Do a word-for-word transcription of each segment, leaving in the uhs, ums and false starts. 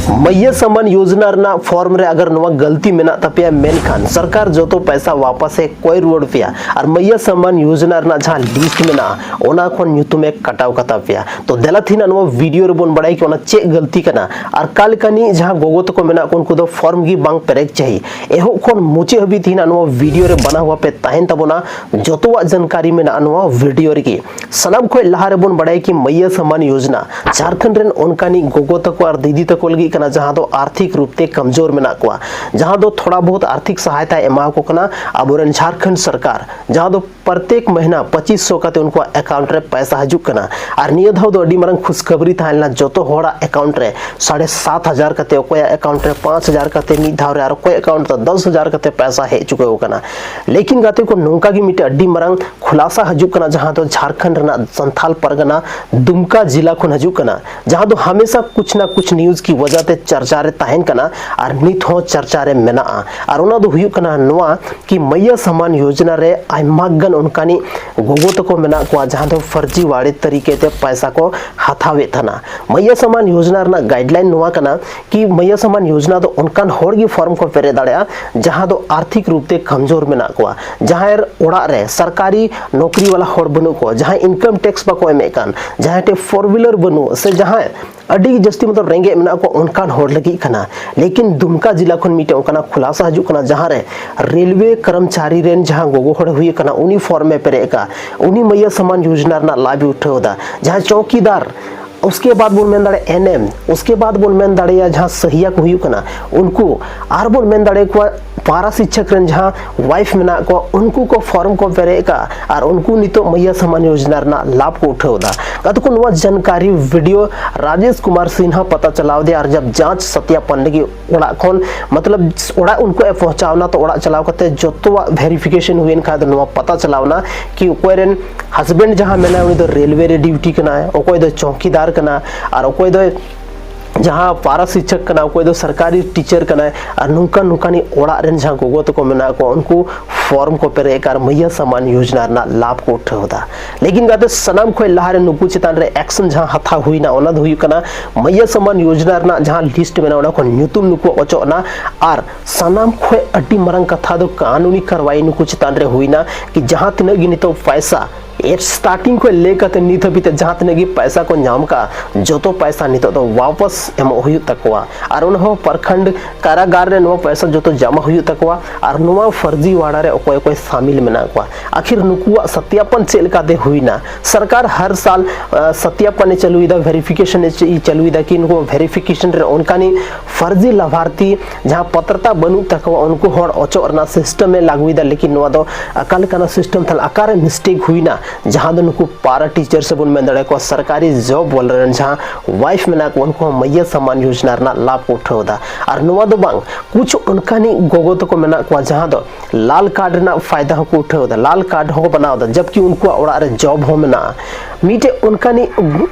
ᱢᱟᱭᱭᱟ ᱥᱟᱢᱟᱱ ᱭᱳᱡᱱᱟ ᱨᱮᱱᱟᱜ ᱯᱷᱚᱨᱢ ᱨᱮ ᱟᱜᱟᱨ ᱱᱚᱣᱟ ᱜᱟᱹᱞᱛᱤ ᱢᱮᱱᱟᱜ ᱛᱟᱯᱮᱭᱟ, ᱢᱮᱱᱠᱷᱟᱱ ᱥᱚᱨᱠᱟᱨ ᱡᱚᱛᱚ ᱯᱚᱭᱥᱟ ᱣᱟᱯᱟᱥ ᱮ ᱠᱚᱭ ᱨᱩᱣᱟᱹᱲ ᱯᱮᱭᱟ᱾ ᱟᱨ ᱢᱟᱭᱭᱟ ᱥᱟᱢᱟᱱ ᱭᱳᱡᱱᱟ ᱨᱮᱱᱟᱜ ᱡᱟᱦᱟᱸ ᱞᱤᱥᱴ ᱢᱮᱱᱟᱜᱼᱟ, ᱚᱱᱟ ᱠᱷᱚᱱ ᱧᱩᱛᱩᱢ ᱮ ᱠᱟᱴᱟᱣ ᱠᱟᱛᱟ ᱯᱮᱭᱟ᱾ ᱛᱚ ᱫᱮᱞᱟ ᱛᱮᱦᱮᱧ ᱱᱚᱣᱟ ᱵᱷᱤᱰᱤᱭᱳ ᱨᱮᱵᱚᱱ ᱵᱟᱲᱟᱭ ᱠᱮᱭᱟ ᱚᱱᱟ ᱪᱮᱫ ᱜᱟᱹᱞᱛᱤ ᱠᱟᱱᱟ, ᱟᱨ ᱚᱠᱟ ᱞᱮᱠᱟᱱᱤᱡ ᱡᱟᱦᱟᱸ ᱜᱚᱜᱚ ᱛᱟᱠᱚ ᱢᱮᱱᱟᱜ ᱠᱚ ᱩᱱᱠᱩ ᱫᱚ ᱯᱷᱚᱨᱢ ᱜᱮ ᱵᱟᱝ ᱯᱮᱨᱮᱡ ᱪᱟᱹᱦᱤ᱾ ᱮᱦᱚᱵ ᱠᱷᱚᱱ ᱢᱩᱪᱟᱹᱫ ᱦᱟᱹᱵᱤᱡ ᱛᱮᱦᱮᱧ ᱱᱚᱣᱟ ᱵᱷᱤᱰᱤᱭᱳ ᱨᱮ ᱵᱟᱱᱟ ᱦᱩᱭᱟ ᱯᱮ ᱛᱟᱦᱮᱱ ᱛᱟᱵᱚᱱᱟ᱾ ᱡᱚᱛᱚᱣᱟᱜ ᱡᱟᱱᱠᱟᱨᱤ ᱢᱮᱱᱟᱜᱼᱟ ᱱᱚᱣᱟ ᱵᱷᱤᱰᱤᱭᱳ ᱨᱮᱜᱮ᱾ ᱥᱟᱱᱟᱢ ᱠᱷᱚᱱ ᱞᱟᱦᱟ ᱨᱮᱵᱚᱱ ᱵᱟᱲᱟᱭ ᱠᱤ ᱢᱟᱭᱭᱟ ᱥᱟᱢᱟᱱ ᱭᱳᱡᱽᱱᱟ ᱡᱷᱟᱨᱠᱷᱚᱸᱰ ᱨᱮᱱ ᱚᱱᱠᱟᱱᱤᱡ ᱜᱚᱜᱚ ᱛᱟᱠᱚ ᱟᱨ ᱫᱤᱫᱤ ᱛᱟᱠᱚ ᱞᱟᱹᱜᱤᱫ ᱠᱟᱱᱟ, ᱡᱟᱦᱟᱸ ᱫᱚ ᱟᱨᱛᱷᱤᱠ ᱨᱩᱯ ᱛᱮ ᱠᱟᱢᱡᱳᱨ ᱢᱮᱱᱟᱜ ᱠᱚᱣᱟ, ᱡᱟᱦᱟᱸ ᱫᱚ ᱛᱷᱚᱲᱟ ᱵᱚᱦᱩᱛ ᱟᱨᱛᱷᱤᱠ ᱥᱟᱦᱟᱭᱛᱟᱭ ᱮᱢᱟ ᱠᱚ ᱠᱟᱱᱟ ᱟᱵᱚᱨᱮᱱ ᱡᱷᱟᱨᱠᱷᱚᱸᱰ ᱥᱚᱨᱠᱟᱨ, ᱡᱟᱦᱟᱸ ᱫᱚ ᱯᱨᱚᱛᱮᱠ ᱢᱟᱹᱦᱱᱟᱹ ᱯᱚᱸᱪᱤᱥ ᱥᱚ ᱠᱟᱛᱮ ᱩᱱᱠᱩᱣᱟᱜ ᱮᱠᱟᱣᱩᱱᱴ ᱨᱮ ᱯᱚᱭᱥᱟ ᱦᱤᱡᱩᱜ ᱠᱟᱱᱟ᱾ ᱟᱨ ᱱᱤᱭᱟᱹ ᱫᱷᱟᱣ ᱫᱚ ᱟᱹᱰᱤ ᱢᱟᱨᱟᱝ ᱠᱷᱩᱥᱠᱷᱟᱵᱽᱨᱤ ᱛᱟᱦᱮᱸ ᱞᱮᱱᱟ, ᱡᱚᱛᱚ ᱦᱚᱲᱟᱜ ᱮᱠᱟᱣᱩᱱᱴ ᱨᱮ ᱥᱟᱲᱮ ᱥᱟᱛ ᱦᱟᱡᱟᱨ ᱠᱟᱛᱮ, ᱚᱠᱚᱭᱟᱜ ᱮᱠᱟᱣᱩᱱᱴ ᱨᱮ ᱯᱟᱸᱪ ᱦᱟᱡᱟᱨ ᱠᱟᱛᱮ ᱢᱤᱫ ᱫᱷᱟᱣ ᱨᱮ, ᱟᱨ ᱚᱠᱚᱭᱟᱜ ᱮᱠᱟᱣᱩᱱᱴ ᱨᱮ ᱫᱚᱥ ᱦᱟᱡᱟᱨ ᱠᱟᱛᱮ ᱯᱚᱭᱥᱟ ᱦᱮᱡ ᱪᱩᱠᱟᱹᱣ ᱠᱟᱱᱟ᱾ ᱞᱮᱠᱤᱱ ᱜᱟᱛᱮ ᱠᱚ, ᱱᱚᱝᱠᱟ ᱜᱮ ᱢᱤᱫᱴᱮᱱ ᱟᱹᱰᱤ ᱢᱟᱨᱟᱝ ᱠᱷᱩᱞᱟᱥᱟ ᱦᱤᱡᱩᱜ ᱠᱟᱱᱟ, ᱡᱟᱦᱟᱸ ᱫᱚ ᱡᱷᱟᱨᱠᱷᱚᱸᱰ ᱨᱮᱱᱟᱜ ᱥᱟᱱᱛᱷᱟᱞ ᱯᱟᱨᱜᱟᱱᱟ ᱫᱩᱢᱠᱟ ᱡᱤᱞᱟ ᱠᱷᱚᱱ ᱦᱤᱡᱩᱜ ᱠᱟᱱᱟ, ᱡᱟᱦᱟᱸ ᱫᱚ ᱦᱟᱢᱮᱥᱟ ᱠᱩᱪ ᱱᱟ ᱠᱩᱪ ᱱᱤᱭᱩᱡᱽ ᱠᱤ ᱣᱟᱡᱟ ᱛᱮ ᱪᱟᱨᱪᱟ ᱨᱮ ᱛᱟᱦᱮᱱ ᱠᱟᱱᱟ ᱟᱨ ᱱᱤᱛ ᱦᱚᱸ ᱪᱟᱨᱪᱟ ᱨᱮ ᱢᱮᱱᱟᱜᱼᱟ᱾ ᱟᱨ ᱚᱱᱟ ᱫᱚ ᱦᱩᱭᱩᱜ ᱠᱟᱱᱟ ᱱᱚᱣᱟ ᱠᱤ ᱢᱟᱭᱭᱟ ᱥᱟᱢᱟᱱ ᱭᱳᱡᱽᱱᱟ ᱨᱮ ᱟᱭᱢᱟ ᱜᱟᱱ ᱚᱱᱠᱟᱱᱤᱡ ᱜᱚᱜᱚ ᱛᱟᱠᱚ ᱢᱮᱱᱟᱜ ᱠᱚᱣᱟ, ᱡᱟᱦᱟᱸ ᱫᱚ ᱯᱷᱟᱨᱡᱤ ᱣᱟᱲᱮ ᱛᱟᱹᱨᱤᱠᱟ ᱛᱮ ᱯᱚᱭᱥᱟ ᱠᱚ ᱦᱟᱛᱟᱣᱮᱫ ᱛᱟᱦᱮᱱᱟ᱾ ᱢᱟᱭᱭᱟ ᱥᱟᱢᱟᱱ ᱭᱳᱡᱽᱱᱟ ᱨᱮᱱᱟᱜ ᱜᱟᱭᱤᱰᱞᱟᱭᱤᱱ ᱱᱚᱣᱟ ᱠᱟᱱᱟ ᱠᱤ ᱢᱟᱭᱭᱟ ᱥᱟᱢᱟᱱ ᱭᱳᱡᱽᱱᱟ ᱫᱚ ᱚᱱᱠᱟᱱ ᱦᱚᱲ ᱜᱮ ᱯᱷᱚᱨᱢ ᱠᱚ ᱯᱮᱨᱮᱡ ᱫᱟᱲᱮᱭᱟᱜᱼᱟ, ᱡᱟᱦᱟᱸ ᱫᱚ ᱟᱨᱛᱷᱤᱠ ᱨᱩᱯ ᱛᱮ ᱠᱟᱢᱡᱳᱨ ᱢᱮᱱᱟᱜ ᱠᱚᱣᱟ, ᱡᱟᱦᱟᱸᱭ ᱚᱲᱟᱜ ᱨᱮ ᱥᱚᱨᱠᱟᱨᱤ ᱱᱚᱠᱨᱤ ᱣᱟᱞᱟ ᱦᱚᱲ ᱵᱟᱹᱱᱩᱜ ᱠᱚᱣᱟ, ᱡᱟᱦᱟᱸᱭ ᱤᱱᱠᱟᱢ ᱴᱮᱠᱥ ᱵᱟᱠᱚ ᱮᱢᱮᱫ ᱠᱟᱱ, ᱡᱟᱦᱟᱸᱭ ᱴᱷᱮᱱ ᱯᱷᱳᱨ ᱦᱩᱭᱞᱟᱨ ᱵᱟᱹᱱᱩᱜ, ᱥᱮ ᱡᱟᱦᱟᱸᱭ ᱟᱹᱰᱤ ᱡᱟᱹᱥᱛᱤ ᱢᱚᱛᱞᱚᱵ ᱨᱮᱸᱜᱮᱡ ᱢᱮᱱᱟᱜ ᱠᱚᱣᱟ, ᱚᱱᱠᱟᱱ ᱦᱚᱲ ᱞᱟᱹᱜᱤᱫ ᱠᱟᱱᱟ᱾ ᱞᱮᱠᱤᱱ ᱫᱩᱢᱠᱟ ᱡᱤᱞᱟ ᱠᱷᱚᱱ ᱢᱤᱫᱴᱮᱱ ᱚᱱᱠᱟᱱᱟᱜ ᱠᱷᱩᱞᱟᱥᱟ ᱦᱤᱡᱩᱜ ᱠᱟᱱᱟ, ᱡᱟᱦᱟᱸ ᱨᱮ ᱨᱮᱞᱣᱮ ᱠᱚᱨᱢᱪᱟᱨᱤ ᱨᱮᱱ ᱡᱟᱦᱟᱸ ᱜᱚᱜᱚ ᱦᱚᱲ ᱦᱩᱭ ᱠᱟᱱᱟ, ᱩᱱᱤ ᱯᱷᱚᱨᱢ ᱮ ᱯᱮᱨᱮᱡ ᱟᱠᱟᱫ, ᱩᱱᱤ ᱢᱟᱭᱭᱟ ᱥᱟᱢᱟᱱ ᱭᱳᱡᱽᱱᱟ ᱨᱮᱱᱟᱜ ᱞᱟᱵᱷ ᱮ ᱩᱴᱷᱟᱹᱣ ᱮᱫᱟ᱾ ᱡᱟᱦᱟᱸᱭ ᱪᱚᱣᱠᱤᱫᱟᱨ, ᱩᱥᱠᱮ ᱵᱟᱫ ᱵᱚᱱ ᱢᱮᱱ ᱫᱟᱲᱮᱭᱟᱜᱼᱟ ᱮᱱ ᱮᱢ, ᱩᱥᱠᱮ ᱵᱟᱫ ᱵᱚᱱ ᱢᱮᱱ ᱫᱟᱲᱮᱭᱟᱜᱼᱟ ᱡᱟᱦᱟᱸ ᱥᱟᱦᱤᱭᱟ ᱠᱚ ᱦᱩᱭᱩᱜ ᱠᱟᱱᱟ ᱩᱱᱠᱩ, ᱟᱨ ᱵᱚᱱ ᱢᱮᱱ ᱫᱟᱲᱮᱭᱟᱠᱚᱣᱟ ᱯᱟᱨᱟ ᱥᱤᱠᱪᱷᱚᱠ ᱨᱮᱱ ᱡᱟᱦᱟᱸ ᱣᱟᱭᱤᱯᱷ ᱢᱮᱱᱟᱜ ᱠᱚᱣᱟ, ᱩᱱᱠᱩ ᱠᱚ ᱯᱷᱚᱨᱢ ᱠᱚ ᱯᱮᱨᱮᱡ ᱟᱠᱟᱫ ᱟᱨ ᱩᱱᱠᱩ ᱱᱤᱛᱚᱜ ᱢᱟᱭᱭᱟ ᱥᱟᱢᱟᱱ ᱭᱳᱡᱽᱱᱟ ᱨᱮᱱᱟᱜ ᱞᱟᱵᱷ ᱠᱚ ᱩᱴᱷᱟᱹᱣ ᱮᱫᱟ᱾ ᱜᱟᱛᱮ ᱠᱚ, ᱱᱚᱣᱟ ᱡᱟᱱᱠᱟᱨᱤ ᱵᱷᱤᱰᱤᱭᱳ ᱨᱟᱡᱮᱥ ᱠᱩᱢᱟᱨ ᱥᱤᱱᱦᱟ ᱯᱟᱛᱟ ᱪᱟᱞᱟᱣ ᱫᱮ, ᱟᱨ ᱡᱟᱵ ᱡᱟᱸᱪ ᱥᱟᱛᱭᱟᱯᱚᱱ ᱞᱟᱹᱜᱤᱫ ᱚᱲᱟᱜ ᱠᱷᱚᱱ, ᱢᱚᱛᱞᱚᱵ, ᱚᱲᱟᱜ ᱩᱱᱠᱩ ᱮ ᱯᱚᱦᱪᱟᱣ ᱮᱱᱟ, ᱛᱚ ᱚᱲᱟᱜ ᱪᱟᱞᱟᱣ ᱠᱟᱛᱮ ᱡᱚᱛᱚᱣᱟᱜ ᱵᱷᱮᱨᱤᱯᱷᱤᱠᱮᱥᱚᱱ ᱦᱩᱭᱮᱱ ᱠᱷᱟᱱ ᱫᱚ ᱱᱚᱣᱟ ᱯᱟᱛᱟ ᱪᱟᱞᱟᱣ ᱮᱱᱟ ᱠᱤ ᱚᱠᱚᱭ ᱨᱮᱱ ᱦᱟᱥᱵᱮᱱᱰ ᱡᱟᱦᱟᱸ ᱢᱮᱱᱟᱭ ᱩᱱᱤ ᱫᱚ ᱨᱮᱞᱣᱮ ᱨᱮ ᱰᱤᱭᱩᱴᱤ ᱠᱟᱱᱟᱭ, ᱚᱠᱚᱭ ᱫᱚ ᱪᱚᱣᱠᱤᱫᱟᱨ ᱠᱟᱱᱟ, ᱟᱨ ᱚᱠᱚᱭ ᱫᱚ ᱡᱟᱦᱟᱸ ᱯᱟᱨᱟ ᱥᱤᱠᱪᱷᱚᱠ ᱠᱟᱱᱟ, ᱚᱠᱚᱭ ᱫᱚ ᱥᱚᱨᱠᱟᱨᱤ ᱴᱤᱪᱟᱨ ᱠᱟᱱᱟᱭ, ᱟᱨ ᱱᱚᱝᱠᱟ ᱱᱚᱝᱠᱟᱱᱤᱡ ᱚᱲᱟᱜ ᱨᱮᱱ ᱡᱟᱦᱟᱸ ᱜᱚᱜᱚ ᱛᱟᱠᱚ ᱢᱮᱱᱟᱜ ᱠᱚᱣᱟ, ᱩᱱᱠᱩ ᱯᱷᱚᱨᱢ ᱠᱚ ᱯᱮᱨᱮᱡ ᱟᱠᱟᱫ ᱟᱨ ᱢᱟᱹᱭᱭᱟ ᱥᱟᱢᱟᱱ ᱭᱳᱡᱽᱱᱟ ᱨᱮᱱᱟᱜ ᱞᱟᱵᱷ ᱠᱚ ᱩᱴᱷᱟᱹᱣ ᱮᱫᱟ᱾ ᱞᱮᱠᱤᱱ ᱜᱟᱛᱮ, ᱥᱟᱱᱟᱢ ᱠᱷᱚᱱ ᱞᱟᱦᱟᱨᱮ ᱱᱩᱠᱩ ᱪᱮᱛᱟᱱ ᱨᱮ ᱮᱠᱥᱚᱱ ᱡᱟᱦᱟᱸ ᱦᱟᱛᱟᱣ ᱦᱩᱭᱱᱟ, ᱚᱱᱟ ᱫᱚ ᱦᱩᱭᱩᱜ ᱠᱟᱱᱟ ᱢᱟᱹᱭᱭᱟ ᱥᱟᱢᱟᱱ ᱭᱳᱡᱽᱱᱟ ᱨᱮᱱᱟᱜ ᱡᱟᱦᱟᱸ ᱞᱤᱥᱴ ᱢᱮᱱᱟᱜᱼᱟ, ᱚᱱᱟ ᱠᱷᱚᱱ ᱧᱩᱛᱩᱢ ᱱᱩᱠᱩᱣᱟᱜ ᱚᱪᱚᱜ ᱮᱱᱟ᱾ ᱟᱨ ᱥᱟᱱᱟᱢ ᱠᱷᱚᱱ ᱟᱹᱰᱤ ᱢᱟᱨᱟᱝ ᱠᱟᱛᱷᱟ ᱫᱚ ᱠᱟᱹᱱᱩᱱᱤ ᱠᱟᱨᱣᱟᱭ ᱱᱩᱠᱩ ᱪᱮᱛᱟᱱ ᱨᱮ ᱦᱩᱭᱱᱟ ᱠᱤ ᱡᱟᱦᱟᱸ ᱛᱤᱱᱟᱹᱜ ᱜᱮ ᱱᱤᱛᱚᱜ ᱯᱚᱭᱥᱟ ᱮᱴ ᱥᱴᱟᱨᱴᱤᱝ ᱠᱷᱚᱱ ᱞᱟᱹᱭ ᱠᱟᱛᱮ ᱱᱤᱛ ᱦᱟᱹᱵᱤᱡ ᱛᱮ ᱡᱟᱦᱟᱸ ᱛᱤᱱᱟᱹᱜ ᱜᱮ ᱯᱚᱭᱥᱟ ᱠᱚ ᱧᱟᱢ ᱠᱟᱜᱼᱟ, ᱡᱚᱛᱚ ᱯᱚᱭᱥᱟ ᱱᱤᱛᱚᱜ ᱫᱚ ᱣᱟᱯᱟᱥ ᱮᱢᱚᱜ ᱦᱩᱭᱩᱜ ᱛᱟᱠᱚᱣᱟ᱾ ᱟᱨ ᱚᱱᱟ ᱦᱚᱸ ᱯᱨᱚᱠᱷᱚᱸᱰ ᱠᱟᱨᱟᱜᱟᱨ ᱨᱮ ᱱᱚᱣᱟ ᱯᱚᱭᱥᱟ ᱡᱚᱛᱚ ᱡᱟᱢᱟ ᱦᱩᱭᱩᱜ ᱛᱟᱠᱚᱣᱟ᱾ ᱟᱨ ᱱᱚᱣᱟ ᱯᱷᱟᱨᱡᱤ ᱣᱟᱲᱟ ᱨᱮ ᱚᱠᱚᱭ ᱚᱠᱚᱭ ᱥᱟᱢᱤᱞ ᱢᱮᱱᱟᱜ ᱠᱚᱣᱟ, ᱟᱠᱷᱤᱨ ᱱᱩᱠᱩᱣᱟᱜ ᱥᱟᱛᱭᱟᱯᱚᱱ ᱪᱮᱫ ᱞᱮᱠᱟᱛᱮ ᱦᱩᱭᱱᱟ? ᱥᱚᱨᱠᱟᱨ ᱦᱟᱨ ᱥᱟᱞ ᱟ, ᱥᱟᱛᱭᱟᱯᱚᱱ ᱮ ᱪᱟᱹᱞᱩᱭᱮᱫᱟ, ᱵᱷᱮᱨᱤᱯᱷᱤᱠᱮᱥᱚᱱ ᱮ ᱪᱮ-, ᱪᱟᱹᱞᱩᱭᱮᱫᱟ ᱠᱤ ᱱᱩᱠᱩ ᱵᱷᱮᱨᱤᱯᱷᱤᱠᱮᱥᱚᱱ ᱨᱮ ᱚᱱᱠᱟᱱᱤ ᱯᱷᱟᱨᱡᱤ ᱞᱟᱵᱷᱟᱨᱛᱷᱤ ᱡᱟᱦᱟᱸ ᱯᱟᱛᱨᱚᱛᱟ ᱵᱟᱹᱱᱩᱜ ᱛᱟᱠᱚᱣᱟ, ᱩᱱᱠᱩ ᱦᱚᱲ ᱚᱪᱚᱜ ᱨᱮᱱᱟᱜ ᱥᱤᱥᱴᱮᱢ ᱮ ᱞᱟᱹᱜᱩᱭᱮᱫᱟ᱾ ᱞᱮᱠᱤᱱ ᱱᱚᱣᱟ ᱫᱚ ᱚᱠᱟ ᱞᱮᱠᱟᱱᱟᱜ ᱥᱤᱥᱴᱮᱢ ᱛᱟᱦᱚᱞᱮ ᱚᱠᱟᱨᱮ ᱢᱤᱥᱴᱮᱠ ᱦᱩᱭᱱᱟ, ᱡᱟᱦᱟᱸ ᱫᱚ ᱱᱩᱠᱩ ᱯᱟᱨᱟ ᱴᱤᱪᱟᱨ ᱥᱮ ᱵᱚᱱ ᱢᱮᱱ ᱫᱟᱲᱮᱭᱟᱠᱚᱣᱟ ᱥᱚᱨᱠᱟᱨᱤ ᱡᱚᱵ ᱣᱟᱞᱟ ᱨᱮᱱ ᱡᱟᱦᱟᱸ ᱣᱟᱭᱤᱯᱷ ᱢᱮᱱᱟᱜ ᱠᱚᱣᱟ, ᱩᱱᱠᱩ ᱦᱚᱸ ᱢᱟᱹᱭᱭᱟ ᱥᱟᱢᱟᱱ ᱭᱳᱡᱽᱱᱟ ᱨᱮᱱᱟᱜ ᱞᱟᱵᱷ ᱠᱚ ᱩᱴᱷᱟᱹᱣ ᱮᱫᱟ᱾ ᱟᱨ ᱱᱚᱣᱟ ᱫᱚ ᱵᱟᱝ, ᱠᱩᱪᱷ ᱚᱱᱠᱟᱱᱤᱡ ᱜᱚᱜᱚ ᱛᱟᱠᱚ ᱢᱮᱱᱟᱜ ᱠᱚᱣᱟ ᱡᱟᱦᱟᱸ ᱫᱚ ᱞᱟᱞ ᱠᱟᱨᱰ ᱨᱮᱱᱟᱜ ᱯᱷᱟᱭᱫᱟ ᱦᱚᱸᱠᱚ ᱩᱴᱷᱟᱹᱣ ᱮᱫᱟ, ᱞᱟᱞ ᱠᱟᱨᱰ ᱦᱚᱸᱠᱚ ᱵᱮᱱᱟᱣ ᱮᱫᱟ, ᱡᱟᱵᱠᱤ ᱩᱱᱠᱩᱣᱟᱜ ᱚᱲᱟᱜ ᱨᱮ ᱡᱚᱵ ᱦᱚᱸ ᱢᱮᱱᱟᱜᱼᱟ᱾ ᱢᱤᱫᱴᱮᱡ ᱚᱱᱠᱟᱱᱤᱡ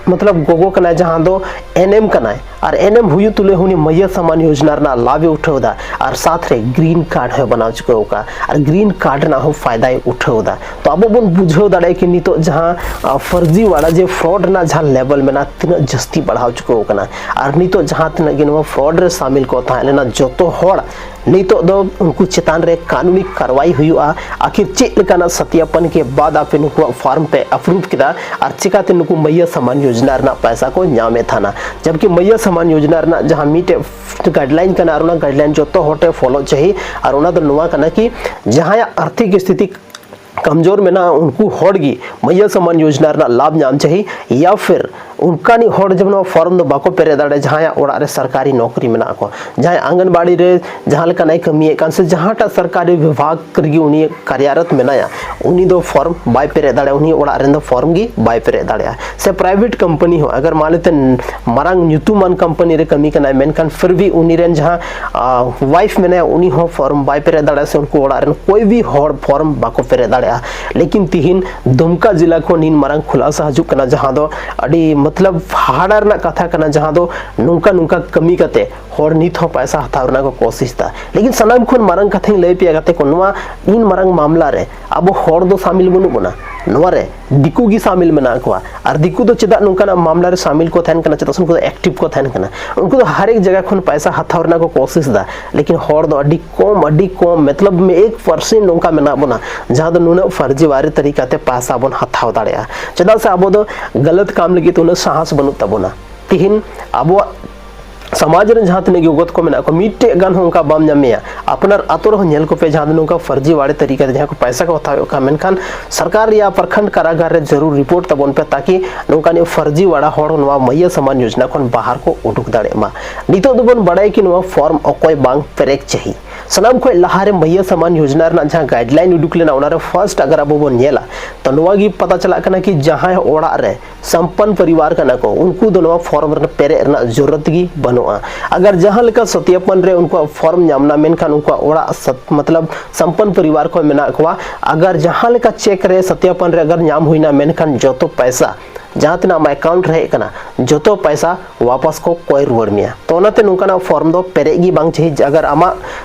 ᱢᱚᱛᱞᱚᱵ ᱜᱚᱜᱚ ᱠᱟᱱᱟᱭ ᱡᱟᱦᱟᱸ ᱫᱚ ᱮᱱ ᱮᱢ ᱠᱟᱱᱟᱭ, ᱟᱨ ᱮᱱ ᱮᱢ ᱦᱩᱭᱩᱜ ᱛᱩᱞᱩᱡ ᱩᱱᱤ ᱢᱟᱹᱭᱭᱟ ᱥᱟᱢᱟᱱ ᱭᱳᱡᱽᱱᱟ ᱨᱮᱱᱟᱜ ᱞᱟᱵᱷ ᱮ ᱩᱴᱷᱟᱹᱣ ᱮᱫᱟ, ᱟᱨ ᱥᱟᱛ ᱨᱮ ᱜᱨᱤᱱ ᱠᱟᱨᱰ ᱦᱚᱸᱭ ᱵᱮᱱᱟᱣ ᱪᱩᱠᱟᱹᱣ ᱟᱠᱟᱫ, ᱟᱨ ᱜᱨᱤᱱ ᱠᱟᱨᱰ ᱨᱮᱱᱟᱜ ᱦᱚᱸ ᱯᱷᱟᱭᱫᱟᱭ ᱩᱴᱷᱟᱹᱣ ᱮᱫᱟ᱾ ᱛᱚ ᱟᱵᱚ ᱵᱚᱱ ᱵᱩᱡᱷᱟᱹᱣ ᱫᱟᱲᱮᱭᱟᱜᱼᱟ ᱠᱤ ᱱᱤᱛᱚᱜ ᱡᱟᱦᱟᱸ, ᱟ, ᱯᱷᱟᱨᱡᱤ ᱣᱟᱲᱟ ᱡᱮ ᱯᱷᱨᱚᱰ ᱨᱮᱱᱟᱜ ᱡᱟᱦᱟᱸ ᱞᱮᱵᱮᱞ ᱢᱮᱱᱟᱜᱼᱟ, ᱛᱤᱱᱟᱹᱜ ᱡᱟᱹᱥᱛᱤ ᱵᱟᱲᱦᱟᱣ ᱪᱩᱠᱟᱹᱣ ᱟᱠᱟᱱᱟ᱾ ᱟᱨ ᱱᱤᱛᱚᱜ ᱡᱟᱦᱟᱸ ᱛᱤᱱᱟᱹᱜ ᱜᱮ ᱱᱚᱣᱟ ᱯᱷᱨᱚᱰ ᱨᱮ ᱥᱟᱢᱤᱞ ᱠᱚ ᱛᱟᱦᱮᱸ ᱞᱮᱱᱟ, ᱡᱚᱛᱚ ᱦᱚᱲ ᱱᱤᱛᱚᱜ ᱫᱚ ᱩᱱᱠᱩ ᱪᱮᱛᱟᱱ ᱨᱮ ᱠᱟᱹᱱᱩᱱᱤ ᱠᱟᱨᱣᱟᱭ ᱦᱩᱭᱩᱜᱼᱟ᱾ ᱟᱠᱷᱤᱨ ᱪᱮᱫ ᱞᱮᱠᱟᱱᱟᱜ ᱥᱟᱛᱭᱟᱯᱚᱱ ᱠᱮ ᱵᱟᱫ ᱟᱯᱮ ᱱᱩᱠᱩᱣᱟᱜ ᱯᱷᱚᱨᱢ ᱯᱮ ᱟᱯᱨᱩᱵᱷ ᱠᱮᱫᱟ, ᱟᱨ ᱪᱮᱠᱟᱛᱮ ᱱᱩᱠᱩ ᱢᱟᱹᱭᱭᱟ ᱥᱟᱢᱟᱱ ᱭᱳᱡᱽᱱᱟ ᱨᱮᱱᱟᱜ ᱯᱚᱭᱥᱟ ᱠᱚ ᱧᱟᱢᱮᱫ ᱛᱟᱦᱮᱱᱟ, ᱡᱟᱵᱠᱤ ᱢᱟᱹᱭᱭᱟ ᱥᱟᱢᱟᱱ ᱭᱳᱡᱽᱱᱟ ᱨᱮᱱᱟᱜ ᱡᱟᱦᱟᱸ ᱢᱤᱫᱴᱮᱡ ᱜᱟᱭᱤᱰᱞᱟᱭᱤᱱ ᱠᱟᱱᱟ, ᱟᱨ ᱚᱱᱟ ᱜᱟᱭᱤᱰᱞᱟᱭᱤᱱ ᱡᱚᱛᱚ ᱦᱚᱲ ᱴᱷᱮᱱ ᱯᱷᱚᱞᱳ ᱪᱟᱹᱦᱤ᱾ ᱟᱨ ᱚᱱᱟ ᱫᱚ ᱱᱚᱣᱟ ᱠᱟᱱᱟ ᱠᱤ ᱡᱟᱦᱟᱸᱭᱟᱜ ᱟᱨᱛᱷᱤᱠ ᱥᱛᱷᱤᱛᱤ ᱠᱚᱢᱡᱳᱨ ᱢᱮᱱᱟᱜᱼᱟ, ᱩᱱᱠᱩ ᱦᱚᱲ ᱜᱮ ᱢᱟᱹᱭᱭᱟ ᱥᱟᱢᱟᱱ ᱭᱳᱡᱽᱱᱟ ᱨᱮᱱᱟᱜ ᱞᱟᱵᱷ ᱧᱟᱢ ᱪᱟᱹᱦᱤ, ᱭᱟ ᱯᱷᱤᱨ ᱚᱱᱠᱟᱱᱤᱡ ᱦᱚᱲ ᱡᱮᱢᱚᱱ ᱱᱚᱣᱟ ᱯᱷᱚᱨᱢ ᱫᱚ ᱵᱟᱠᱚ ᱯᱮᱨᱮᱡ ᱫᱟᱲᱮᱭᱟᱜᱼᱟ, ᱡᱟᱦᱟᱸᱭᱟᱜ ᱚᱲᱟᱜ ᱨᱮ ᱥᱚᱨᱠᱟᱨᱤ ᱱᱚᱠᱨᱤ ᱢᱮᱱᱟᱜ ᱠᱚ, ᱡᱟᱦᱟᱸᱭ ᱟᱝᱜᱟᱱᱵᱟᱲᱤ ᱨᱮ ᱡᱟᱦᱟᱸ ᱞᱮᱠᱟᱱᱟᱜ ᱮ ᱠᱟᱹᱢᱤᱭᱮᱫ ᱠᱟᱱ ᱥᱮ ᱡᱟᱦᱟᱸᱴᱟᱜ ᱥᱚᱨᱠᱟᱨᱤ ᱵᱤᱵᱷᱟᱜᱽ ᱨᱮᱜᱮ ᱩᱱᱤ ᱠᱟᱨᱭᱟᱨᱚᱛ ᱢᱮᱱᱟᱭᱟ, ᱩᱱᱤ ᱫᱚ ᱯᱷᱚᱨᱢ ᱵᱟᱭ ᱯᱮᱨᱮᱡ ᱫᱟᱲᱮᱭᱟᱜᱼᱟ, ᱩᱱᱤ ᱚᱲᱟᱜ ᱨᱮᱱ ᱫᱚ ᱯᱷᱚᱨᱢ ᱜᱮ ᱵᱟᱭ ᱯᱮᱨᱮᱡ ᱫᱟᱲᱮᱭᱟᱜᱼᱟ᱾ ᱥᱮ ᱯᱨᱟᱭᱵᱷᱮᱴ ᱠᱳᱢᱯᱟᱱᱤ ᱦᱚᱸ, ᱟᱜᱟᱨ ᱢᱟᱱ ᱞᱮᱛᱮ ᱢᱟᱨᱟᱝ ᱧᱩᱛᱩᱢᱟᱱ ᱠᱳᱢᱯᱟᱱᱤ ᱨᱮ ᱠᱟᱹᱢᱤ ᱠᱟᱱᱟᱭ, ᱢᱮᱱᱠᱷᱟᱱ ᱯᱷᱤᱨ ᱵᱷᱤ ᱩᱱᱤ ᱨᱮᱱ ᱡᱟᱦᱟᱸ, ᱟ, ᱣᱟᱭᱤᱯᱷ ᱢᱮᱱᱟᱭᱟ, ᱩᱱᱤ ᱦᱚᱸ ᱯᱷᱚᱨᱢ ᱵᱟᱭ ᱯᱮᱨᱮᱡ ᱫᱟᱲᱮᱭᱟᱜᱼᱟ, ᱥᱮ ᱩᱱᱠᱩ ᱚᱲᱟᱜ ᱨᱮᱱ ᱠᱚᱭ ᱵᱷᱤ ᱦᱚᱲ ᱯᱷᱚᱨᱢ ᱵᱟᱠᱚ ᱯᱮᱨᱮᱡ ᱫᱟᱲᱮᱭᱟᱜᱼᱟ᱾ ᱞᱮᱠᱤᱱ ᱛᱤᱦᱤᱧ ᱫᱩᱢᱠᱟ ᱡᱮᱞᱟ ᱠᱷᱚᱱ ᱱᱤᱱ ᱢᱟᱨᱟᱝ ᱠᱷᱩᱞᱟᱥᱟ ᱦᱤᱡᱩᱜ ᱠᱟᱱᱟ, ᱡᱟᱦᱟᱸ ᱫᱚ ᱟᱹᱰᱤ ᱢᱚᱛᱞᱚᱵ ᱦᱟᱦᱟᱲᱟ ᱨᱮᱱᱟᱜ ᱠᱟᱛᱷᱟ ᱠᱟᱱᱟ, ᱡᱟᱦᱟᱸ ᱫᱚ ᱱᱚᱝᱠᱟ ᱱᱚᱝᱠᱟ ᱠᱟᱹᱢᱤ ᱠᱟᱛᱮ ᱦᱚᱲ ᱱᱤᱛ ᱦᱚᱸ ᱯᱟᱭᱥᱟ ᱦᱟᱛᱟᱣ ᱨᱮᱱᱟᱜ ᱠᱚ ᱠᱳᱥᱤᱥ ᱫᱟ᱾ ᱞᱮᱠᱤᱱ ᱥᱟᱱᱟᱢ ᱠᱷᱚᱱ ᱢᱟᱨᱟᱝ ᱠᱟᱛᱷᱟᱧ ᱞᱟᱹᱭ ᱯᱮᱭᱟ ᱜᱟᱛᱮ ᱠᱚ, ᱱᱚᱣᱟ ᱤᱱ ᱢᱟᱨᱟᱝ ᱢᱟᱢᱞᱟ ᱨᱮ ᱟᱵᱚ ᱦᱚᱲ ᱫᱚ ᱥᱟᱢᱤᱞ ᱵᱟᱹᱱᱩᱜ ᱵᱚᱱᱟ, ᱱᱚᱣᱟ ᱨᱮ ᱫᱤᱠᱩ ᱜᱮ ᱥᱟᱢᱤᱞ ᱢᱮᱱᱟᱜ ᱠᱚᱣᱟ᱾ ᱟᱨ ᱫᱤᱠᱩ ᱫᱚ ᱪᱮᱫᱟᱜ ᱱᱚᱝᱠᱟᱱᱟᱜ ᱢᱟᱢᱞᱟ ᱨᱮ ᱥᱟᱢᱤᱞ ᱠᱚ ᱛᱟᱦᱮᱱ ᱠᱟᱱᱟ? ᱪᱮᱫᱟᱜ ᱥᱮ ᱩᱱᱠᱩ ᱫᱚ ᱮᱠᱴᱤᱵᱷ ᱠᱚ ᱛᱟᱦᱮᱱ ᱠᱟᱱᱟ᱾ ᱩᱱᱠᱩ ᱫᱚ ᱦᱟᱨ ᱮᱠ ᱡᱟᱭᱜᱟ ᱠᱷᱚᱱ ᱯᱟᱭᱥᱟ ᱦᱟᱛᱟᱣ ᱨᱮᱱᱟᱜ ᱠᱚ ᱠᱳᱥᱤᱥ ᱫᱟ, ᱞᱮᱠᱤᱱ ᱦᱚᱲ ᱫᱚ ᱟᱹᱰᱤ ᱠᱚᱢ, ᱟᱹᱰᱤ ᱠᱚᱢ, ᱢᱚᱛᱞᱚᱵ ᱢᱤᱫ ᱮᱠ ᱯᱟᱨᱥᱮᱱᱴ ᱱᱚᱝᱠᱟ ᱢᱮᱱᱟᱜ ᱵᱚᱱᱟ, ᱡᱟᱦᱟᱸ ᱫᱚ ᱱᱩᱱᱟᱹᱜ ᱯᱷᱟᱨᱡᱤᱣᱟᱨᱤ ᱛᱟᱹᱨᱤᱠᱟ ᱛᱮ ᱯᱟᱭᱥᱟ ᱵᱚᱱ ᱦᱟᱛᱟᱣ ᱫᱟᱲᱮᱭᱟᱜᱼᱟ᱾ ᱪᱮᱫᱟᱜ ᱥᱮ ᱟᱵᱚ ᱫᱚ ᱜᱟᱞᱟᱛ ᱠᱟᱢ ᱞᱟᱹᱜᱤᱫ ᱩᱱᱟᱹᱜ ᱥᱟᱦᱟᱥ ᱵᱟᱹᱱᱩᱜ ᱛᱟᱵᱚᱱᱟ᱾ ᱛᱤᱦᱤᱧ ᱟᱵᱚᱣᱟᱜ ᱥᱚᱢᱟᱡᱽ ᱨᱮᱱ ᱡᱟᱦᱟᱸ ᱛᱤᱱᱟᱹᱜ ᱜᱮ ᱜᱚᱛ ᱠᱚ ᱢᱮᱱᱟᱜ ᱠᱚᱣᱟ, ᱢᱤᱫᱴᱮᱡ ᱜᱟᱱ ᱦᱚᱸ ᱚᱱᱠᱟ ᱵᱟᱢ ᱧᱟᱢᱮᱭᱟ᱾ ᱟᱯᱱᱟᱨ ᱟᱛᱳ ᱨᱮᱦᱚᱸ ᱧᱮᱞ ᱠᱚᱯᱮ, ᱡᱟᱦᱟᱸ ᱫᱚ ᱱᱚᱝᱠᱟ ᱯᱷᱟᱨᱡᱤᱣᱟᱨᱤ ᱛᱟᱹᱨᱤᱠᱟ ᱛᱮ ᱡᱟᱦᱟᱸ ᱠᱚ ᱯᱟᱭᱥᱟ ᱠᱚ ᱦᱟᱛᱟᱣᱮᱫ ᱠᱟᱱ, ᱢᱮᱱᱠᱷᱟᱱ ᱥᱚᱨᱠᱟᱨ ᱨᱮᱭᱟᱜ ᱯᱨᱚᱠᱷᱚᱸᱰ ᱠᱟᱨᱟᱜᱟᱨ ᱨᱮ ᱡᱟᱹᱨᱩᱲ ᱨᱤᱯᱳᱨᱴ ᱛᱟᱵᱚᱱ ᱯᱮ, ᱛᱟᱠᱤ ᱱᱚᱝᱠᱟᱱᱤᱡ ᱯᱷᱟᱨᱡᱤᱣᱟᱲᱟ ᱦᱚᱲ ᱱᱚᱣᱟ ᱢᱟᱹᱭᱭᱟᱹ ᱥᱚᱢᱢᱟᱱ ᱭᱳᱡᱽᱱᱟ ᱠᱷᱚᱱ ᱵᱟᱦᱟᱨ ᱠᱚ ᱩᱰᱩᱠ ᱫᱟᱲᱮᱭᱟᱜ ᱢᱟ᱾ ᱱᱤᱛᱚᱜ ᱫᱚᱵᱚᱱ ᱵᱟᱲᱟᱭᱟ ᱠᱤ ᱱᱚᱣᱟ ᱯᱷᱚᱨᱢ ᱚᱠᱚᱭ ᱵᱟᱝ ᱯᱮᱨᱮᱡ ᱪᱟᱹᱦᱤ᱾ ᱥᱟᱱᱟᱢ ᱠᱷᱚᱱ ᱞᱟᱦᱟᱨᱮ ᱢᱟᱹᱭᱭᱟᱹ ᱥᱚᱢᱢᱟᱱ ᱭᱳᱡᱽᱱᱟ ᱨᱮᱱᱟᱜ ᱡᱟᱦᱟᱸ ᱜᱟᱭᱤᱰᱞᱟᱭᱤᱱ ᱩᱰᱩᱠ ᱞᱮᱱᱟ, ᱚᱱᱟᱨᱮ ᱯᱷᱟᱨᱥᱴ ᱟᱜᱟᱨ ᱟᱵᱚ ᱵᱚᱱ ᱧᱮᱞᱟ, ᱛᱚ ᱱᱚᱣᱟ ᱜᱮ ᱯᱟᱛᱟ ᱪᱟᱞᱟᱜ ᱠᱟᱱᱟ ᱠᱤ ᱡᱟᱦᱟᱸᱭ ᱚᱲᱟᱜ ᱨᱮ ᱥᱚᱢᱯᱚᱱ ᱯᱚᱨᱤᱵᱟᱨ ᱠᱟᱱᱟ ᱠᱚ, ᱩᱱᱠᱩ ᱫᱚ ᱱᱚᱣᱟ ᱯᱷᱚᱨᱢ ᱨᱮ ᱯᱮᱨᱮᱡ ᱨᱮᱱᱟᱜ ᱡᱚᱨᱩᱨᱟᱛ ᱜᱮ ᱵᱟᱹᱱᱩᱜᱼᱟ᱾ ᱟᱜᱟᱨ ᱡᱟᱦᱟᱸ ᱞᱮᱠᱟ ᱥᱚᱛᱭᱟᱯᱚᱱ ᱨᱮ ᱩᱱᱠᱩᱣᱟᱜ ᱯᱷᱚᱨᱢ ᱧᱟᱢ ᱮᱱᱟ, ᱢᱮᱱᱠᱷᱟᱱ ᱩᱱᱠᱩᱣᱟᱜ ᱚᱲᱟᱜ ᱥᱟᱛ-, ᱢᱚᱛᱞᱚᱵ ᱥᱚᱢᱯᱚᱱ ᱯᱚᱨᱤᱵᱟᱨ ᱠᱷᱚᱱ ᱢᱮᱱᱟᱜ ᱠᱚᱣᱟ, ᱟᱜᱟᱨ ᱡᱟᱦᱟᱸ ᱞᱮᱠᱟ ᱪᱮᱠ ᱨᱮ ᱥᱚᱛᱭᱟᱯᱚᱱ ᱨᱮ ᱟᱜᱟᱨ ᱧᱟᱢ ᱦᱩᱭᱱᱟ, ᱢᱮᱱᱠᱷᱟᱱ ᱡᱚᱛᱚ ᱯᱟᱭᱥᱟ ᱡᱟᱦᱟᱸ ᱛᱤᱱᱟᱹᱜ ᱟᱢᱟᱜ ᱮᱠᱟᱣᱩᱱᱴ ᱨᱮ ᱦᱮᱡ ᱟᱠᱟᱱᱟ, ᱡᱚᱛᱚ ᱯᱟᱭᱥᱟ ᱣᱟᱯᱟᱥ ᱠᱚ ᱠᱚᱭ ᱨᱩᱣᱟᱹᱲ ᱢᱮᱭᱟ᱾ ᱛᱚ ᱚᱱᱟᱛᱮ ᱱᱚᱝᱠᱟᱱᱟᱜ ᱯᱷᱚᱨᱢ ᱫᱚ ᱯᱮᱨᱮᱡ ᱜᱮ ᱵᱟᱝ ᱪᱟᱹᱦᱤ᱾ ᱟᱜᱟᱨ ᱟᱢᱟᱜ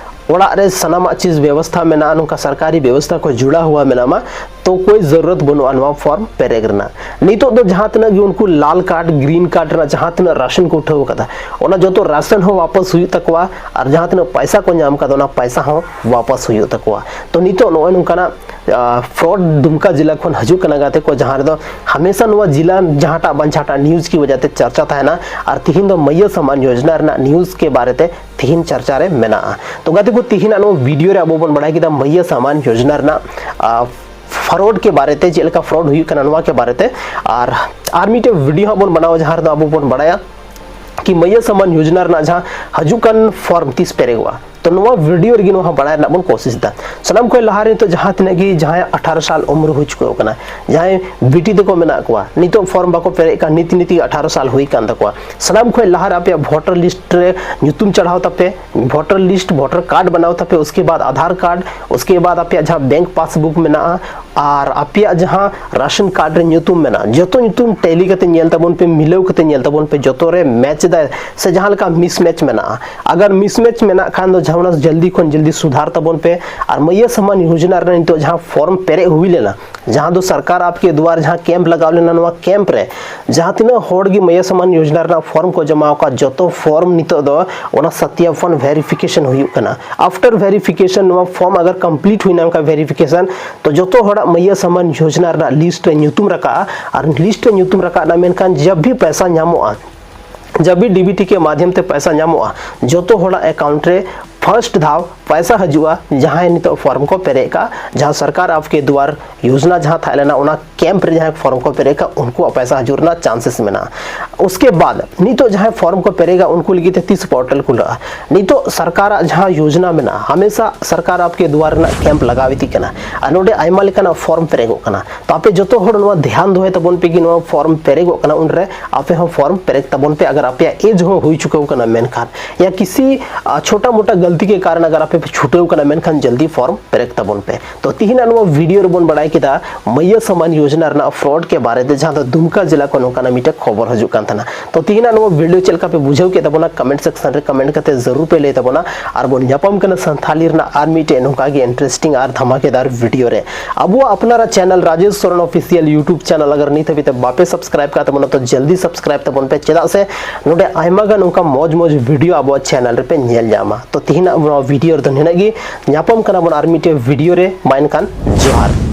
ᱚᱲᱟᱜ ᱨᱮ ᱥᱟᱱᱟᱢᱟᱜ ᱪᱤᱡᱽ ᱵᱮᱵᱚᱥᱛᱷᱟ ᱢᱮᱱᱟᱜᱼᱟ, ᱱᱚᱝᱠᱟ ᱥᱚᱨᱠᱟᱨᱤ ᱵᱮᱵᱚᱥᱛᱷᱟ ᱠᱚ ᱡᱩᱲᱟᱣ ᱦᱩᱣᱟ ᱢᱮᱱᱟᱢᱟ, ᱛᱚ ᱠᱳᱭ ᱡᱟᱨᱩᱨᱟᱛ ᱵᱟᱹᱱᱩᱜᱼᱟ ᱱᱚᱣᱟ ᱯᱷᱚᱨᱢ ᱯᱮᱨᱮᱡ ᱨᱮᱱᱟᱜ᱾ ᱱᱤᱛᱚᱜ ᱫᱚ ᱡᱟᱦᱟᱸ ᱛᱤᱱᱟᱹᱜ ᱜᱮ ᱩᱱᱠᱩ ᱞᱟᱞ ᱠᱟᱨᱰ, ᱜᱨᱤᱱ ᱠᱟᱨᱰ ᱨᱮᱱᱟᱜ ᱡᱟᱦᱟᱸ ᱛᱤᱱᱟᱹᱜ ᱨᱟᱥᱚᱱ ᱠᱚ ᱩᱴᱷᱟᱹᱣ ᱟᱠᱟᱫᱟ, ᱚᱱᱟ ᱡᱚᱛᱚ ᱨᱟᱥᱚᱱ ᱦᱚᱸ ᱣᱟᱯᱟᱥ ᱦᱩᱭᱩᱜ ᱛᱟᱠᱚᱣᱟ, ᱟᱨ ᱡᱟᱦᱟᱸ ᱛᱤᱱᱟᱹᱜ ᱯᱟᱭᱥᱟ ᱠᱚ ᱧᱟᱢ ᱟᱠᱟᱫᱟ, ᱚᱱᱟ ᱯᱟᱭᱥᱟ ᱦᱚᱸ ᱣᱟᱯᱟᱥ ᱦᱩᱭᱩᱜ ᱛᱟᱠᱚᱣᱟ᱾ ᱛᱚ ᱱᱤᱛᱚᱜ ᱱᱚᱜᱼᱚᱭ ᱱᱚᱝᱠᱟᱱᱟᱜ ᱯᱷᱨᱚᱰ ᱫᱩᱢᱠᱟ ᱡᱮᱞᱟ ᱠᱷᱚᱱ ᱦᱤᱡᱩᱜ ᱠᱟᱱᱟ ᱜᱟᱛᱮ ᱠᱚ, ᱡᱟᱦᱟᱸ ᱨᱮᱫᱚ ᱦᱟᱢᱮᱥᱟ ᱱᱚᱣᱟ ᱡᱮᱞᱟ ᱡᱟᱦᱟᱸᱴᱟᱜ ᱵᱟᱝ ᱡᱟᱦᱟᱸᱴᱟᱜ ᱱᱤᱭᱩᱡᱽ ᱠᱤ ᱣᱟᱡᱟ ᱛᱮ ᱪᱟᱨᱪᱟ ᱛᱟᱦᱮᱱᱟ᱾ ᱟᱨ ᱛᱤᱦᱤᱧ ᱫᱚ ᱢᱟᱹᱭᱭᱟᱹ ᱥᱚᱢᱢᱟᱱ ᱭᱳᱡᱽᱱᱟ ᱨᱮᱱᱟᱜ ᱱᱤᱭᱩᱡᱽ ᱠᱮ ᱵᱟᱨᱮ ᱛᱮ ᱛᱤᱦᱤᱧ ᱪᱟᱨᱪᱟ ᱨᱮ ᱢᱮᱱᱟᱜᱼᱟ᱾ ᱛᱚ ᱜᱟᱛᱮ ᱠᱚ, ᱛᱤᱦᱤᱧᱟᱜ ᱱᱚᱣᱟ ᱵᱷᱤᱰᱤᱭᱳ ᱨᱮ ᱟᱵᱚ ᱵᱚᱱ ᱵᱟᱲᱟᱭ ᱠᱮᱫᱟ ᱢᱟᱹᱭᱭᱟᱹ ᱥᱚᱢᱢᱟᱱ ᱭᱳᱡᱽᱱᱟ ᱨᱮᱱᱟᱜ ᱯᱷᱨᱚᱰ ᱠᱮ ᱵᱟᱨᱮ ᱛᱮ, ᱪᱮᱫ ᱞᱮᱠᱟ ᱯᱷᱨᱚᱰ ᱦᱩᱭᱩᱜ ᱠᱟᱱᱟ ᱱᱚᱣᱟ ᱠᱮ ᱵᱟᱨᱮ ᱛᱮ᱾ ᱟᱨ ᱟᱨ ᱢᱤᱫᱴᱮᱱ ᱵᱷᱤᱰᱤᱭᱳ ᱦᱟᱸᱜ ᱵᱚᱱ ᱵᱮᱱᱟᱣᱟ, ᱡᱟᱦᱟᱸ ᱨᱮᱫᱚ ᱟᱵᱚ ᱵᱚᱱ ᱵᱟᱲᱟᱭᱟ ᱠᱤ ᱢᱟᱹᱭᱭᱟᱹ ᱥᱚᱢᱢᱟᱱ ᱭᱳᱡᱽᱱᱟ ᱨᱮᱱᱟᱜ ᱡᱟᱦᱟᱸ ᱦᱤᱡᱩᱜ ᱠᱟᱱ ᱯᱷᱚᱨᱢ ᱛᱤᱥ ᱯᱮᱨᱮᱡᱚᱜᱼᱟ᱾ ᱛᱚ ᱛᱚ ᱱᱚᱣᱟ ᱵᱷᱤᱰᱤᱭᱳ ᱨᱮᱜᱮ ᱱᱚᱣᱟ ᱵᱟᱲᱟᱭ ᱨᱮᱱᱟᱜ ᱵᱚᱱ ᱠᱳᱥᱤᱥ ᱮᱫᱟ᱾ ᱥᱟᱱᱟᱢ ᱠᱷᱚᱱ ᱞᱟᱦᱟ ᱨᱮ ᱱᱤᱛᱚᱜ ᱡᱟᱦᱟᱸ ᱛᱤᱱᱟᱹᱜ ᱜᱮ ᱡᱟᱦᱟᱸᱭ ᱟᱴᱷᱟᱨᱚ ᱥᱟᱞ ᱩᱢᱮᱨ ᱦᱩᱭ ᱪᱩᱠᱟᱹᱣ ᱠᱟᱱᱟ, ᱡᱟᱦᱟᱸᱭ ᱵᱤᱴᱤ ᱛᱟᱠᱚ ᱢᱮᱱᱟᱜ ᱠᱚᱣᱟ, ᱱᱤᱛᱚᱜ ᱯᱷᱚᱨᱢ ᱵᱟᱠᱚ ᱯᱮᱨᱮᱡ ᱠᱟᱱ, ᱱᱤᱛ ᱱᱤᱛ ᱜᱮ ᱟᱴᱷᱟᱨᱚ ᱥᱟᱞ ᱦᱩᱭ ᱠᱟᱱ ᱛᱟᱠᱚᱣᱟ, ᱥᱟᱱᱟᱢ ᱠᱷᱚᱱ ᱞᱟᱦᱟ ᱨᱮ ᱟᱯᱮᱭᱟᱜ ᱵᱷᱳᱴᱟᱨ ᱞᱤᱥᱴ ᱨᱮ ᱧᱩᱛᱩᱢ ᱪᱟᱲᱦᱟᱣ ᱛᱟᱯᱮ, ᱵᱷᱳᱴᱟᱨ ᱞᱤᱥᱴ, ᱵᱷᱳᱴᱟᱨ ᱠᱟᱨᱰ ᱵᱮᱱᱟᱣ ᱛᱟᱯᱮ, ᱩᱥᱠᱮ ᱵᱟᱫ ᱟᱫᱷᱟᱨ ᱠᱟᱨᱰ, ᱩᱥᱠᱮ ᱵᱟᱫ ᱟᱯᱮᱭᱟᱜ ᱡᱟᱦᱟᱸ ᱵᱮᱝᱠ ᱯᱟᱥᱵᱩᱠ ᱢᱮᱱᱟᱜᱼᱟ, ᱟᱨ ᱟᱯᱮᱭᱟᱜ ᱡᱟᱦᱟᱸ ᱨᱟᱥᱚᱱ ᱠᱟᱨᱰ ᱨᱮ ᱧᱩᱛᱩᱢ ᱢᱮᱱᱟᱜᱼᱟ, ᱡᱚᱛᱚ ᱧᱩᱛᱩᱢ ᱴᱮᱞᱤ ᱠᱟᱛᱮ ᱧᱮᱞ ᱛᱟᱵᱚᱱ ᱯᱮ, ᱢᱤᱞᱟᱹᱣ ᱠᱟᱛᱮ ᱧᱮᱞ ᱛᱟᱵᱚᱱ ᱯᱮ, ᱡᱚᱛᱚ ᱨᱮ ᱢᱮᱪ ᱮᱫᱟᱭ ᱥᱮ ᱡᱟᱦᱟᱸ ᱞᱮᱠᱟ ᱢᱤᱥᱢᱮᱪ ᱢᱮᱱᱟᱜᱼᱟ᱾ ᱟᱜᱟᱨ ᱢᱤᱥᱢᱮᱪ ᱢᱮᱱᱟᱜ ᱠᱷᱟᱱ ᱫᱚ ᱡᱟᱦᱟᱸ ᱡᱚᱞᱫᱤ ᱠᱷᱚᱱ ᱡᱚᱞᱫᱤ ᱥᱩᱫᱷᱟᱨ ᱛᱟᱵᱚᱱ ᱯᱮ᱾ ᱟᱨ ᱢᱟᱹᱭᱭᱟᱹ ᱥᱚᱢᱢᱟᱱ ᱭᱳᱡᱚᱱᱟ ᱨᱮ ᱱᱤᱛᱚᱜ ᱡᱟᱦᱟᱸ ᱯᱷᱚᱨᱢ ᱯᱮᱨᱮᱡ ᱦᱩᱭ ᱞᱮᱱᱟ, ᱡᱟᱦᱟᱸ ᱫᱚ ᱥᱚᱨᱠᱟᱨ ᱟᱯᱠᱮ ᱫᱩᱣᱟᱨ ᱡᱟᱦᱟᱸ ᱠᱮᱢᱯ ᱞᱟᱜᱟᱣ ᱞᱮᱱᱟ, ᱱᱚᱣᱟ ᱠᱮᱢᱯ ᱨᱮ ᱡᱟᱦᱟᱸ ᱛᱤᱱᱟᱹᱜ ᱦᱚᱲ ᱜᱮ ᱢᱟᱹᱭᱭᱟᱹ ᱥᱚᱢᱢᱟᱱ ᱭᱳᱡᱚᱱᱟ ᱨᱮᱱᱟᱜ ᱯᱷᱚᱨᱢ ᱠᱚ ᱡᱚᱢᱟ ᱟᱠᱟᱫ, ᱡᱚᱛᱚ ᱯᱷᱚᱨᱢ ᱱᱤᱛᱚᱜ ᱫᱚ ᱚᱱᱟ ᱥᱟᱛᱭᱟᱯᱚᱱ, ᱵᱷᱮᱨᱤᱯᱷᱤᱠᱮᱥᱚᱱ ᱦᱩᱭᱩᱜ ᱠᱟᱱᱟ᱾ ᱟᱯᱷᱴᱟᱨ ᱵᱷᱮᱨᱤᱯᱷᱤᱠᱮᱥᱚᱱ, ᱱᱚᱣᱟ ᱯᱷᱚᱨᱢ ᱟᱜᱟᱨ ᱠᱚᱢᱯᱞᱤᱴ ᱦᱩᱭᱱᱟ ᱚᱱᱠᱟ ᱵᱷᱮᱨᱤᱯᱷᱤᱠᱮᱥᱚᱱ, ᱛᱚ ᱡᱚᱛᱚ ᱦᱚᱲᱟᱜ ᱢᱟᱹᱭᱭᱟᱹ ᱥᱚᱢᱢᱟᱱ ᱭᱳᱡᱚᱱᱟ ᱨᱮᱱᱟᱜ ᱞᱤᱥᱴ ᱨᱮ ᱧᱩᱛᱩᱢ ᱨᱟᱠᱟᱵᱼᱟ᱾ ᱟᱨ ᱞᱤᱥᱴ ᱨᱮ ᱧᱩᱛᱩᱢ ᱨᱟᱠᱟᱵ ᱮᱱᱟ, ᱢᱮᱱᱠᱷᱟᱱ ᱡᱟᱵ ᱵᱷᱤ ᱯᱚᱭᱥᱟ ᱧᱟᱢᱚᱜᱼᱟ, ᱡᱟᱵ ᱵᱷᱤ ᱰᱤᱵᱤᱴᱤ ᱠᱮ ᱢᱟᱫᱷᱭᱚᱢ ᱛᱮ ᱯᱚᱭᱥᱟ ᱧᱟᱢᱚᱜᱼᱟ, ᱡᱚᱛᱚ ᱦᱚᱲᱟᱜ ᱮᱠᱟᱣᱩᱱᱴ ᱨᱮ ᱯᱷᱟᱨᱥᱴ ᱫᱷᱟᱣ ᱯᱚᱭᱥᱟ ᱦᱤᱡᱩᱜᱼᱟ᱾ ᱡᱟᱦᱟᱸᱭ ᱱᱤᱛᱚᱜ ᱯᱷᱚᱨᱢ ᱠᱚ ᱯᱮᱨᱮᱡ ᱠᱟᱜᱼᱟ, ᱡᱟᱦᱟᱸ ᱥᱚᱨᱠᱟᱨ ᱟᱯᱠᱮ ᱫᱩᱣᱟᱨ ᱭᱳᱡᱚᱱᱟ ᱡᱟᱦᱟᱸ ᱛᱟᱦᱮᱸ ᱞᱮᱱᱟ, ᱚᱱᱟ ᱠᱮᱢᱯ ᱨᱮ ᱡᱟᱦᱟᱸᱭ ᱯᱷᱚᱨᱢ ᱠᱚ ᱯᱮᱨᱮᱡ ᱠᱟᱜ, ᱩᱱᱠᱩᱣᱟᱜ ᱯᱚᱭᱥᱟ ᱦᱤᱡᱩᱜ ᱨᱮᱱᱟᱜ ᱪᱟᱱᱥᱮᱥ ᱢᱮᱱᱟᱜᱼᱟ᱾ ᱩᱥᱠᱮ ᱵᱟᱫ ᱱᱤᱛᱚᱜ ᱡᱟᱦᱟᱸᱭ ᱯᱷᱚᱨᱢ ᱠᱚ ᱯᱮᱨᱮᱡᱟ, ᱩᱱᱠᱩ ᱞᱟᱹᱜᱤᱫ ᱛᱮ ᱛᱤᱥ ᱯᱳᱨᱴᱟᱞ ᱠᱷᱩᱞᱟᱹᱜᱼᱟ? ᱱᱤᱛᱚᱜ ᱥᱚᱨᱠᱟᱨᱟᱜ ᱡᱟᱦᱟᱸ ᱭᱳᱡᱚᱱᱟ ᱢᱮᱱᱟᱜᱼᱟ, ᱦᱟᱢᱮᱥᱟ ᱥᱚᱨᱠᱟᱨ ᱟᱯᱠᱮ ᱫᱩᱣᱟᱨ ᱨᱮᱱᱟᱜ ᱠᱮᱢᱯ ᱞᱟᱜᱟᱣ ᱤᱫᱤᱜ ᱠᱟᱱᱟ᱾ ᱟᱨ ᱱᱚᱰᱮ ᱟᱭᱢᱟ ᱞᱮᱠᱟᱱᱟᱜ ᱯᱷᱚᱨᱢ ᱯᱮᱨᱮᱡᱚᱜ ᱠᱟᱱᱟ᱾ ᱛᱚ ᱟᱯᱮ ᱡᱚᱛᱚ ᱦᱚᱲ ᱱᱚᱣᱟ ᱫᱷᱮᱭᱟᱱ ᱫᱚᱦᱚᱭ ᱛᱟᱵᱚᱱ ᱯᱮ ᱠᱤ ᱱᱚᱣᱟ ᱯᱷᱚᱨᱢ ᱯᱮᱨᱮᱡᱚᱜ ᱠᱟᱱᱟ, ᱩᱱᱨᱮ ᱟᱯᱮ ᱦᱚᱸ ᱯᱷᱚᱨᱢ ᱯᱮᱨᱮᱡ ᱛᱟᱵᱚᱱ ᱯᱮ, ᱟᱜᱟᱨ ᱟᱯᱮᱭᱟᱜ ᱮᱡᱽ ᱦᱚᱸ ᱦᱩᱭ ᱪᱩᱠᱟᱹᱣ ᱠᱟᱱᱟ ᱢᱮᱱᱠᱷᱟᱱ, ᱭᱟ ᱠᱤᱥᱤ ᱟ, ᱪᱷᱳᱴᱟ ᱢᱳᱴᱟ ᱜᱟᱞᱛᱤ ᱠᱮ ᱠᱟᱨᱚᱱ ᱟᱜᱟᱨ ᱟᱯᱮ ᱯᱮ ᱪᱷᱩᱴᱟᱹᱣ ᱠᱟᱱᱟ, ᱢᱮᱱᱠᱷᱟᱱ ᱡᱚᱞᱫᱤ ᱯᱷᱚᱨᱢ ᱯᱮᱨᱮᱡ ᱛᱟᱵᱚᱱ ᱯᱮ᱾ ᱛᱚ ᱛᱤᱦᱤᱧᱟᱜ ᱱᱚᱣᱟ ᱵᱷᱤᱰᱤᱭᱳ ᱨᱮᱵᱚᱱ ᱵᱟᱲᱟᱭ ᱠᱮᱫᱟ ᱢᱟᱹᱭᱭᱟᱹ ᱥᱚᱢᱢᱟᱱ ᱭᱳᱡᱚᱱᱟ ᱨᱮᱱᱟᱜ ᱯᱷᱨᱚᱰ ᱠᱮ ᱵᱟᱨᱮ ᱛᱮ, ᱡᱟᱦᱟᱸ ᱫᱚ ᱫᱩᱢᱠᱟ ᱡᱮᱞᱟ ᱠᱷᱚᱱ ᱱᱚᱝᱠᱟᱱᱟᱜ ᱢᱤᱫᱴᱮᱱ ᱠᱷᱚᱵᱚᱨ ᱦᱤᱡᱩᱜ ᱠᱟᱱ ᱛᱟᱦᱮᱱᱟ᱾ ᱛᱚ ᱛᱤᱦᱤᱧᱟᱜ ᱱᱚᱣᱟ ᱵᱷᱤᱰᱤᱭᱳ ᱪᱮᱫ ᱞᱮᱠᱟ ᱯᱮ ᱵᱩᱡᱷᱟᱹᱣ ᱠᱮᱫ ᱛᱟᱵᱚᱱᱟ, ᱠᱚᱢᱮᱱᱴ ᱥᱮᱠᱥᱚᱱ ᱨᱮ ᱠᱚᱢᱮᱱᱴ ᱠᱟᱛᱮ ᱡᱟᱹᱨᱩᱲ ᱯᱮ ᱞᱟᱹᱭ ᱛᱟᱵᱚᱱᱟ᱾ ᱟᱨ ᱵᱚᱱ ᱧᱟᱯᱟᱢ ᱠᱟᱱᱟ ᱥᱟᱱᱛᱷᱟᱞᱤ ᱨᱮᱱᱟᱜ ᱟᱨ ᱢᱤᱫᱴᱮᱡ ᱱᱚᱝᱠᱟ ᱜᱮ ᱤᱱᱴᱟᱨᱮᱥᱴᱤᱝ ᱟᱨ ᱫᱷᱟᱢᱟᱠᱮᱫᱟᱨ ᱵᱷᱤᱰᱤᱭᱳ ᱨᱮ᱾ ᱟᱵᱚᱣᱟᱜ ᱟᱯᱱᱟᱨᱟᱜ channel Rajesh Soren official YouTube channel ᱟᱜᱟᱨ ᱱᱤᱛ ᱦᱟᱹᱵᱤᱡ ᱛᱮ ᱵᱟᱯᱮ ᱥᱟᱵᱥᱠᱨᱟᱭᱤᱵ ᱠᱟᱜ ᱛᱟᱵᱚᱱᱟ, ᱛᱚ ᱡᱚᱞᱫᱤ ᱥᱟᱵᱥᱠᱨᱟᱭᱤᱵ ᱛᱟᱵᱚᱱ ᱯᱮ, ᱪᱮᱫᱟᱜ ᱥᱮ ᱱᱚᱰᱮ ᱟᱭᱢᱟ ᱜᱟᱱ ᱚᱱᱠᱟ ᱢᱚᱡᱽ ᱢᱚᱡᱽ ᱵᱷᱤᱰᱤᱭᱳ ᱟᱵᱚᱣᱟᱜ ᱪᱮᱱᱮᱞ ᱨᱮᱯᱮ ᱧᱮᱞ ᱧᱟᱢᱟ᱾ ᱛᱚ ᱛᱤᱦᱤᱧᱟᱜ ᱱᱚᱣᱟ ᱵᱷᱤᱰᱤᱭᱳ ᱨᱮᱫᱚ ᱱᱤᱱᱟᱹᱜ ᱜᱮ, ᱧᱟᱯᱟᱢ ᱠᱟᱱᱟ ᱵᱚᱱ ᱟᱨ ᱢᱤᱫᱴᱮᱡ ᱵᱷᱤᱰᱤᱭᱳ ᱨᱮ᱾ ᱢᱟ ᱮᱱᱠᱷᱟᱱ ᱡᱚᱦᱟᱨ᱾